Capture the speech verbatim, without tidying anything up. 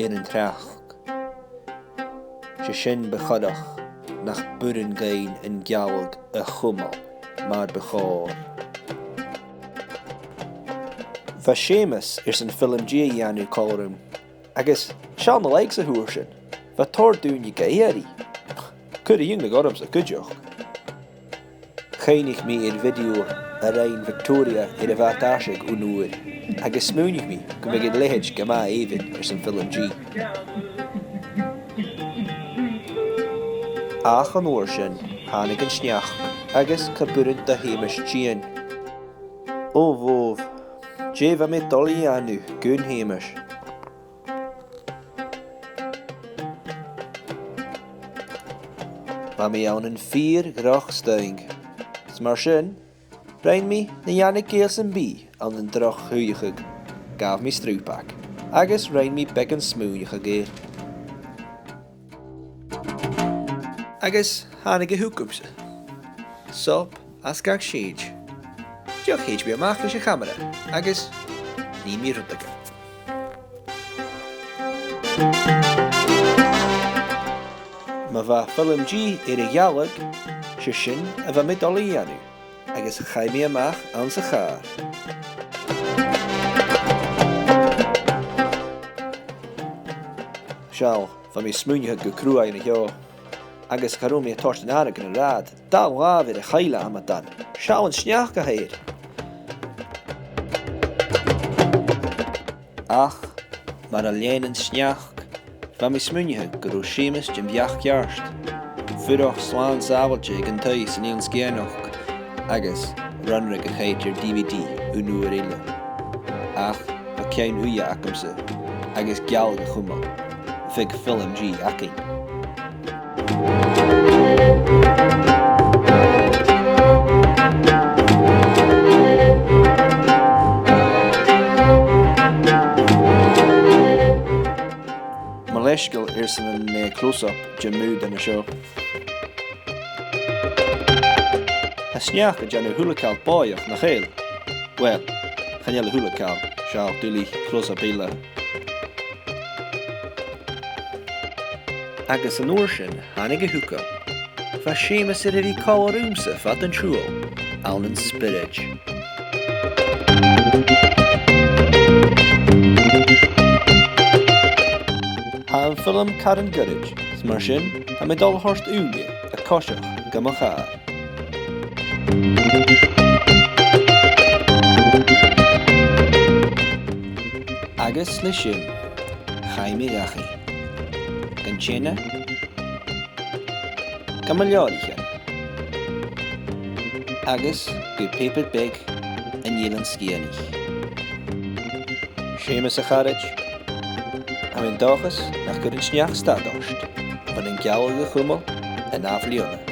air an t-sneachd. 'S e sin bu choireach nach b' urrainn dhuinn an gealladh a chumail mar bu chòir. Bha Seumas airson FilmG a dhèanamh còmhla rium, agus seall na likes a fhuair sin. Bha tòrr daoine ag èirigh. Cuiridh iongnadh ormsa cuideachd. Chuimhnich mi air video a rinn Victoria air a' bhàt'-aiseig aon uair, agus smaoinich mi gum biodh a leithid gu math èibhinn airson FilmG. Ach an uair sin, thàinig an sneachd, agus cha b' urrainn do Sheumas tighinn. Ò bhobh, dè bha mi dol a dhèanamh gun Sheumas? Bha mi ann an fìor dhroch staing. 'S mar sin, rinn mi na dhèanadh gèile sam bith ann an droch shuidheachadh. Ghabh mi strùpag, agus rinn mi beagan smaoineachaidh air. Agus thàinig a thugamsa. Sop às gach sèid. Dìreach thèid mi a-mach leis a' chamara, agus nì mi rudeigin. Ma bha FilmG air a ghealladh, 's e sin a bha mi dol a dhèanamh, agus chaidh mi a-mach anns a' chàr. Seall, bha mi a' smaoineachadh gu cruaidh an seo, agus cha robh mi a' toirt an aire gun an rathad. Dà làmh air a' choille amadan. Seall an sneachd a th' air. Ach, mar a lean an sneachd, bha mi a' smaoineachadh gun robh Seumas den bheachd cheart. Fuireach slàn sàbhailte aig an taigh san Eilean Sgitheanach, agus Runrig a chaitheamh air DVD aon uair eile. Ach bha ceann-uidhe agamsa, agus gealladh a chumail. Bhiodh FilmG againn. Mo leisgeul airson an, eh, close-up den mhòd an seo. Tha sneachd a' dèanamh a h-uile càil bòidheach, nach eil? Uill, chan eil a h-uile càil, seall, duilich, close-up eile. Agus an uair sin, thàinig a thuca. Bha Seumas air a bhith còmhla riumsa fad an t-siubhail, ann an spiorad. Tha am film car goirid, 's mar sin, tha mi dol a thoirt ùine a' coiseachd gu mo chàr. Agus leis sin, chaidh mi dhachaigh. Gun teine, gu mo leabhraichean, agus gu pàipear beag an Eilein Sgitheanaich. Seumas a charaid, tha mi an dòchas nach cuir an sneachd stad ort, bhon an gealladh a chumail an ath-bhliadhna.